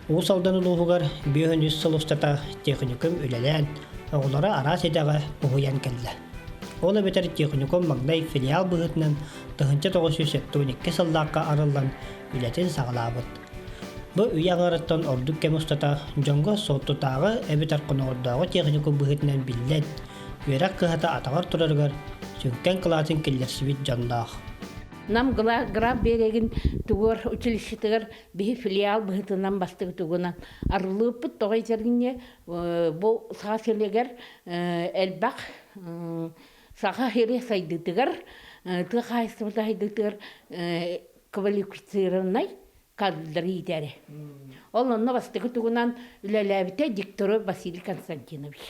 Уус Алдан улууһугар 53 сыл устата техникум үлэлээн, оҕолоро араас идэҕэ уһуйан кэллэ. Ол эбэтэр техникум маҥнай филиал быһыытынан 1972 сыллаахха арыллан үлэтин саҕалаабыт. Бу үйэ аҥарыттан ордук кэм устата дьоҥҥо Суоттутааҕы эбэтэр Хоноҕордооҕу техникум быһыытынан биллэн, үөрэх кыһата атаҕар турарыгар сүҥкэн кылаатын киллэрсибит дьонноох. Нам Граф биэрэгин тугуор училищетыгар биһи филиал быһыытынан бастакы тугунан арыллыыппыт тоҕо этэргинньэ бу саха сиригэр элбэх саха сири сайдыытыгар тыа хаһаайыстыбата сайдыытыгар квалифицированнай кадрдары иитээри. Ол онно бастакы тугунан үлэлээбитэ диктору Василий Константинович.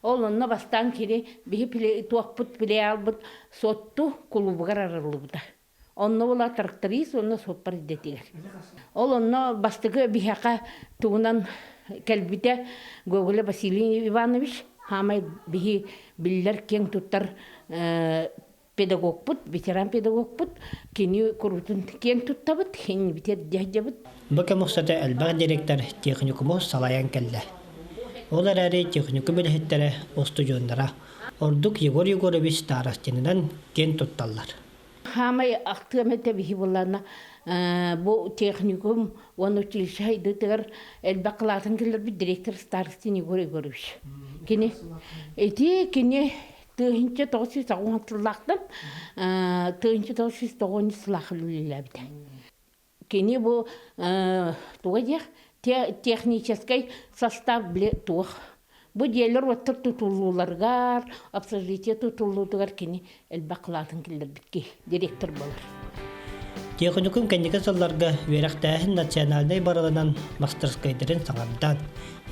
Ол онно бастаан кини биһи туохпут филиалбыт Суотту кулуубугар арыллыбыта. Онно була тракторист уонна суоппар идэтигэр. Ол онно бастакы биһиэхэ тугунан кэлбитэ Гоголя Василий Иванович хаамай биһи биллэр киэҥ туттар педагогпут, ветеран педагогпут, кини куруутун киэҥ туттабыт, иннибитигэр дьаһдьабыт. Бу кэм устата элбэх директор техникуму салайан кэллэ. Ол эрээри техникум үлэһиттэрэ, устудьуоннара, ордук Егор Егорович Старостинынан киэн тутталлар. Хаамай ахтыам этэ биһи буллаана бу техникум уонна училище хайдыытыгар элбэх кылаатын киллэрбит директор Старостин Егор Егорович. Кини ити кини 1990 сыллаахтан 1990 сыллаах үлэлээбитэ. Кини бу туга диэх техническэй состав биле туох бу дьиэлэр уоттар тутуллууларыгар общежитие тутуллуутугар кини элбэх кылаатын киллэрбит киһи директор буолар. Техникум кэнники сылларга үөрэхтээһин национальнай барылынан мастерскайдарын саҥардан,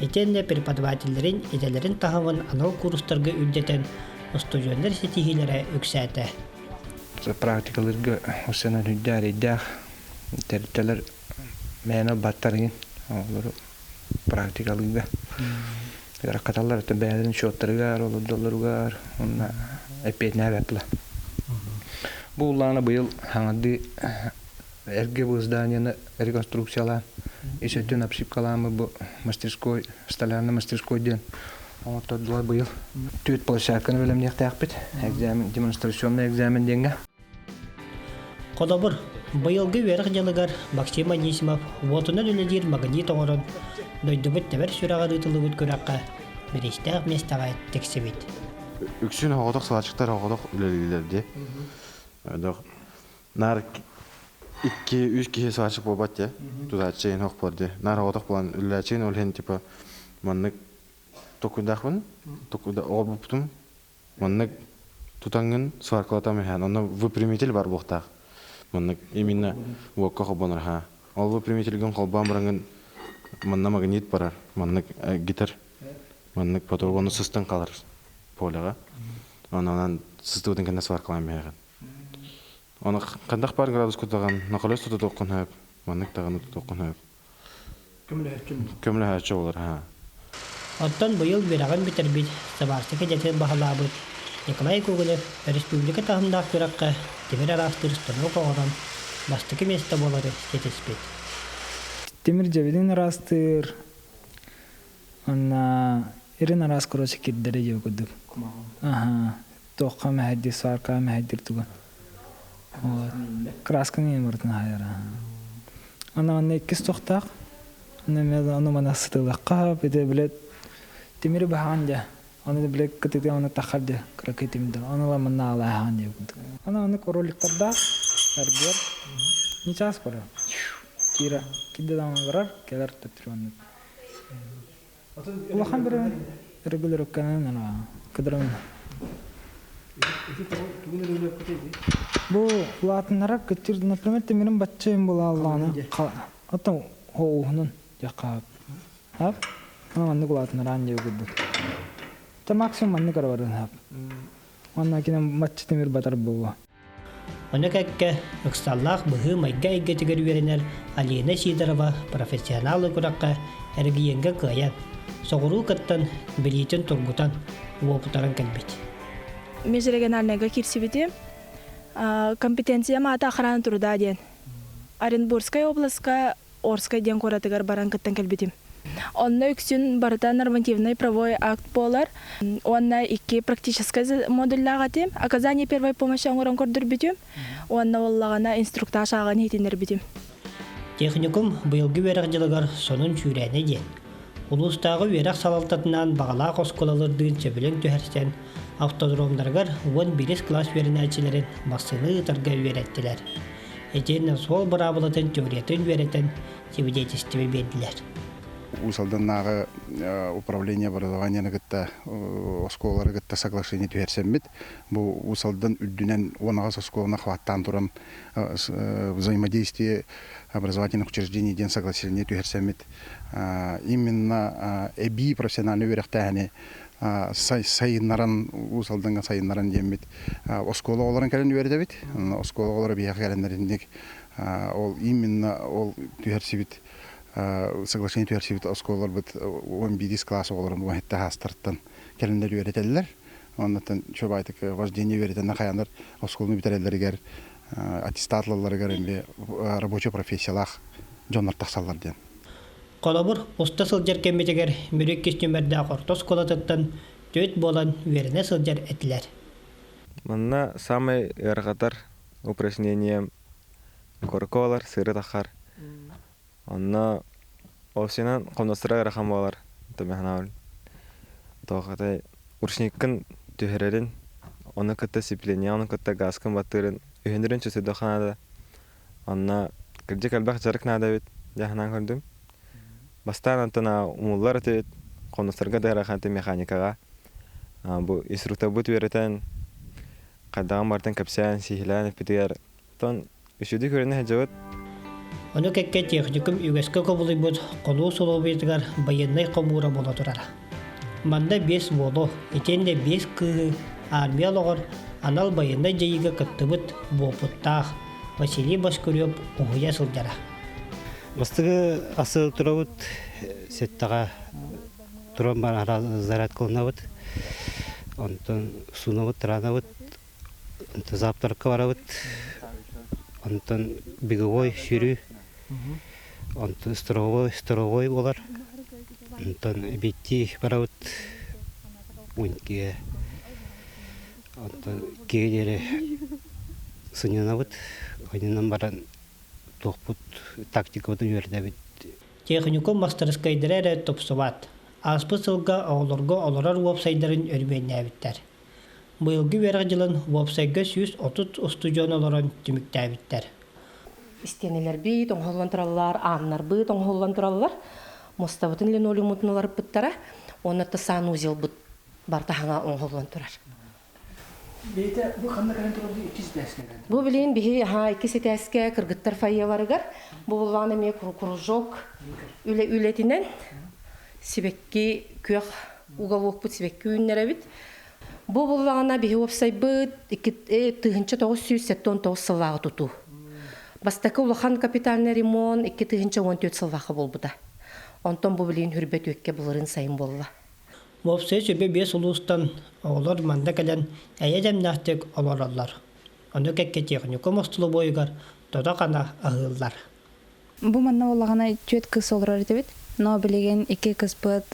итиэннэ преподавателлэрин идэлэрин таһымын анал курстарга үрдэтэн, устудьуоннар ситиһиилэрэ үксээтэ. Практикаларга усанан үрдэ эрэйдээх тэрилтэлэр мээнэ ылбаттар оҕолору практикалыыга ыарахаталлар бэйэлэрин счеттарыгар олордоллоругар уонна эппиэтинээбэт бу улаана быйыл хаҥардыы эргэ бу зданияны реконструкциялаан ис өттүн обшивкалааммыт бу мастерской столярный мастерской диэн оҥоттордулар быйыл түөрт площадканы бэлэмниэхтээхпит экзамен демонстрационный экзамен диэҥҥэ Холобур, быйылгы үөрэх дьылыгар Максим Анисимов уотунан үлэлиир магнит оҥорон, дойдубут тэбэр сүрэҕэр ыытыллыбыт күрэххэ бириистээх миэстэҕэ тиксибит. Үксүн оҕотох салачыктар оҕотох үлэлииллэр дии. Наар икки үс киһи саачык буолбат дии. Тутааччы иһин ох буолар дии. Наар оҕотох буолан үлэлээччигин ол иһин типа маннык токуйдаахпын токуйда оҕолбуппутум маннык тутаҥҥын сваркалатам иһэн онно выпрямитель бар буолуохтаах. Маннык именно уокка холбонор ха. Ол выпрямительгин холбоон бараҥҥын манна магнит барар. Маннык гитар маннык потолок ону сыстан қалар полеҕа. Онон сыстыбытын кэннэ сваркалаан биһэҕин. Оны хандах бар градус кутаҕын, нақылес тутуоххун сөп, маннык даҕаны тутуоххун сөп. Көмөлөһөөччү болар, ха. Оттон быйыл үөрэҕин бүтэрбит, сыбаастык идэтин баһылаабыт Николай Гоголев республика таһымнаах күрэххэ тимир араастыыр станок оҥорон бастакы миэстэ буолары ситиспит. Тимир дьэбидин ыраастыыр, Онна ирин араас короче кирдэрэ диэ курдук. Аха. Туохха мэһэйдиир, сваркаҕа мэһэйдиир тугун. Вот. Красканы иһин барытын аһайар. Ана манна иккис туохтаах. Аны эмиэ ону мана сытылыахха ити билет тимири баһаан дьэ. Аны билет кытыты аны тахар дьэ кыракый тимирдэр. Аны ла манна алааһаан дьэ курдук. Аны аны роликтардаах эргиэр не час барар. Кира кидде даҕаны барар, кэлэр төттөрү оннук. Улахан бирэ регулировканан кыдырын. Бу улаатыннарар кыччыр, например, тимирин баччайын булааллаҕына, оттон хоуһунун дьаххаап. Ап, маннык улаатыннараан диэ курдук. Та максимум маннык арабарын хап. Онна кине матчы тимир батар буолуо. Ону кэккэ ыксаллаах быһыы-майгы эйгэтигэр үөрэнэр Алина Сидорова профессионал күрэххэ эрэгийиэҥҥэ кыайан, соҕуруу кыттан, билиитин тургутан, уопутаран кэлбит. Межрегиональныйга киирсибитим. Компетенциям аата охрана труда диэн. Оренбургскай областка Орскай диэн куоратыгар баран кыттан кэлбитим. Онно үксүн барыта нормативный правовой акт буолар. Уонна икки практическай модульлаах этим. Оказание первой помощи оҥорон көрдөрбүтүм. Уонна буоллаҕына инструктаж ааҕан иһитиннэрбитим. Техникум быйылгы үөрэх дьылыгар сонун сүүрээнэ диэн. Улуустааҕы үөрэх салалтатынаан баҕалаах оскуолалардыын сөбүлэҥ түһэрсэн, автодромнарыгар 11 кылаас үөрэнээччилэрин массыына ыытарга үөрэттилэр. Итиэннэ суол быраабылатын теориятын үөрэтэн сибидиэтистибэ биэрдилэр. Уус Алданнааҕы управление образованиены кытта оскуолалары кытта соглашение түһэрсэммит, бу Уус Алдан үрдүнэн 18 оскуоланы охваттаан туран взаимодействие образовательных учреждений диэн соглашение түһэрсэммит именно эбии профессиональнай үөрэхтээһини сайыннаран Уус Алдаҥҥа сайыннаран диэммит оскуола оҕолорун кэлэн үөрэтэбит. Оскуола оҕолоро биһиэхэ кэлэннэр инник ол именно ол түһэрсибит соглашение түһэрсибит оскуолаларбыт 11 класс оҕолорун уон хаастартан кэлэннэр үөрэтэллэр. Оннуттан чобайтык вождение үөрэтэннэ хаянар оскуоланы бүтэрэллэригэр аттестат ылалларыгар эмиэ рабочай профессиялаах дьоннор тахсаллар диэн. Холобур, уста сылдьар кэммитигэр Мүрү иккис нүмердээх орто оскуолатыттан түөрт буолан үөрэнэ сылдьар этилэр. Манна саамай ыарахатар упражнением горка болар, сыры тахар. Онно овсенан хомнастыра ыарахан буолар. Томеханаабын. Тоохатай ручниккын түһэрэрин, ону кытта сцепление, ону кытта газкын баттыырын үһүнүрүн чөсөйдөххө наада. Онно кырдьык элбэх дьарык наада эбит дьаһанан көрдүм. Бастаан онтон умуллар этибит, хонустарга да ыарахан механикаҕа. Бу инструкторбут үөрэтэн, хайдаҕын барытын кэпсээн, сиһилээн эппитигэр, оттон үчүгэй көрүнэ сылдьабыт. Ону кэккэ техникум үгэскэ кубулуйбут хонуу солуобуйатыгар байыаннай хомуура буола турара. Манна биэс уолу, итиэннэ биэс кыыһы армия олоҕор анал байыаннай дьайыыга кыттыбыт уопуттаах Василий Боскурев уһуйа сылдьара. Бастакы асы турабыт сэттэҕэ туран баран зарядкаланабыт, онтон суунабыт, тараанабыт, онтон завтракка барабыт, онтон беговой сүүрүү, онтон строевой, строевой буолар, онтон эбиэттии барабыт, уонкигэ, онтон иккигэ диэри сынньанабыт, сынньанан баран туохпут тактикабытын үөрэтэбит. Техникум мастарыскыайдара эрэ тупсубат. Ааспыт сылга оҕолорго олорор уопсайдарын өрөмүөннээбиттэр. Быйылгы үөрэх дьылын уопсайга 130 устудьуон олорон түмүктээбиттэр. Истиэнэлэрбит оҥоһуллан тураллар, ааннарбыт оҥоһуллан тураллар. Муостабытын линолеуммутун уларыппыттара. Уонна санузелбыт барыта хаҥа оҥоһуллан турар. Бэйэтэ бу ханна кэлэн турар иккис этээскэ кэлэн Бу билигин биһи аһаа иккис этээскэ кыргыттар фойеларыгар бу буллаҕына эмиэ кружок үлэ үлэтинэн сибэкки күөх уголокпут сибэкки үүннэрэбит. Бу буллаҕына биһи уопсайбыт 1979 сыллааҕы тутуу. Бастакы улахан капитальный ремонт 2014 сыллаахха буолбута. Онтон бу билигин хүрбэ түөккэ былырыын сайын буолла. Уопсайа сүргэ биэс улуустан оҕолор манна кэлэн эйэ дэмнээхтик олороллор. Ону кэккэ техникум остолобуойугар тото-хана аһыыллар. Бу манна буоллаҕына түөрт кыс олорор этибит. Но билигин икки кыспыт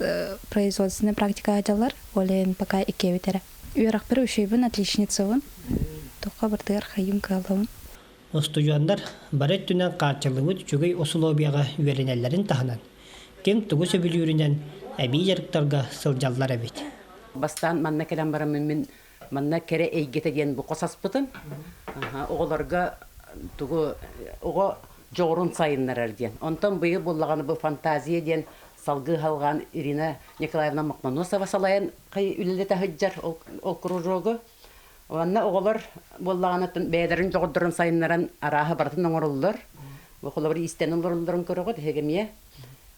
производственная практика дьаллар. Ол иһин пока иккиэбит эрэ. Үөрэхпэр үчүгэйбин, отличницабын. Туохха бардыгар хайым кыаллабын. Устудьуоннар бары өттүнэн хааччыллыбыт үчүгэй усулуобуйаҕа үөрэнэллэрин таһынан, ким тугу сөбүлүүрүнэн эбии дьарыктарга сылдьаллар эбит. Бастаан манна кэлэн бараммын мин манна кэрэ эйгэтэ диэн бу хос аспытым. Оҕолорго тугу оҕо дьоҕурун сайыннарар диэн. Онтон быйыл буоллаҕына бу фантазия диэн салгыы халҕаан Ирина Николаевна Мокмоносова салайан үлэлэтэ сылдьар ол кружогу. Уонна оҕолор буоллаҕына бэйэлэрин дьоҕурдарын сайыннаран арааһы барытын оҥороллор. Бу холобур иистэн олороллорун көрөҕүт эһиги эмиэ.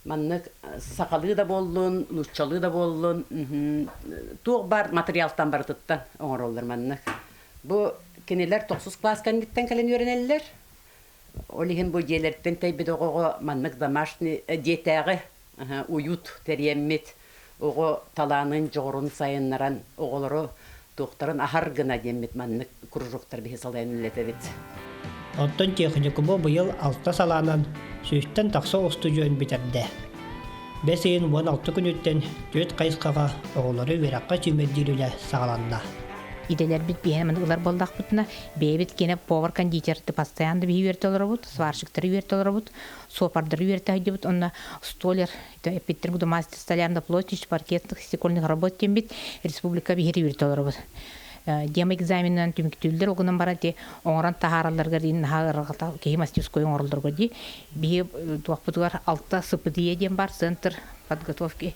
Маннык сахалыы да буоллун, нууччалыы да буоллун, туох баар материалтан барытыттан оҥороллор маннык. Бу кинилэр тохсус класс кэнниттэн кэлэн үөрэнэллэр. Ол иһин бу дьиэлэртэн тэйбит оҕоҕо маннык домашний дьиэтээҕи уют тэрийэммит оҕо талаанын, дьоҕурун сайыннаран оҕолору туохтарын аһар гына диэммит маннык кружоктар биһи салайан үлэлэтэбит. Оттон техникуму быйыл алта салаанан Сүүстэн тахса устудьуон бүтэрдэ. Бэс ыйын 16 күнүттэн түөрт хайысхаҕа оҕолору үөрэххэ сүүмэрдиир үлэ саҕаланна. Идэлэрбит биһиэнэ маны ылар буоллахпытына, бэйэбит киэнэ повар-кондитерты постоянно биһи үөрэтэ олоробут, сварщиктары үөрэтэ олоробут, суопардары үөрэтэ сылдьыбыт уонна столяр эппиттэр курдук мастер столярно плотнич паркетных стекольных работ диэммит республика биһири үөрэтэ олоробут. Дема экзаменынан түмүктүүллэр ол гынан баран ти оҥорон таһааралларыгар дии наһаа ыарырҕата киһи мастерской оҥороллорго дии биһи туохпутугар алта СПДЕ диэн бар центр подготовки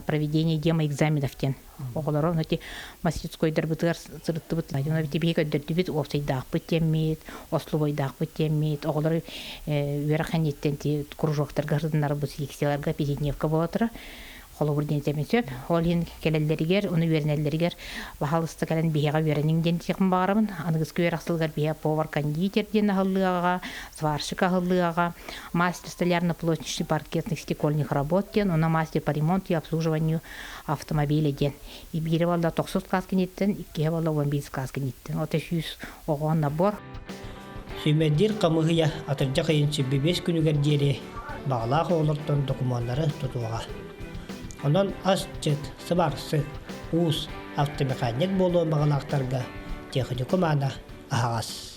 проведения демо экзаменов диэн оҕолоро ону ити мастерскойдарбытыгар сырыттыбыт ону ити биһи көрдөрдүбүт уопсайдаахпыт диэммит ослубойдаахпыт диэммит оҕолору үөрэх кэнниттэн ти кружоктарга сырытыннарбыт лекцияларга пятидневка буола турар холобур диэн этэмин сөп. Ол иһин кэлэллэригэр, ону үөрэнэллэригэр баһаалыста кэлэн биһиэхэ үөрэниҥ диэн этиэхпин баҕарабын. Аныгыскы үөрэх сылыгар биһиэхэ повар-кондитер диэн аһыллыаҕа, сварщик аһыллыаҕа, мастер столярно-плотничный паркетных стекольных работ диэн, уонна мастер по ремонту и обслуживанию автомобиля диэн. И биирэ буолла тохсус класс киниттэн, иккиһэ буолла 11 класс киниттэн. Ото 100 оҕо набор. Сүүмэрдиир хамыыһыйа атырдьах ыйын 25 күнүгэр диэри баҕалаах оҕолортон докумуоннары тутуоҕа. Онон асчыт, сыбаарсык, уус, автомеханик буолуон баҕалаахтарга техникум аана аһаҕас.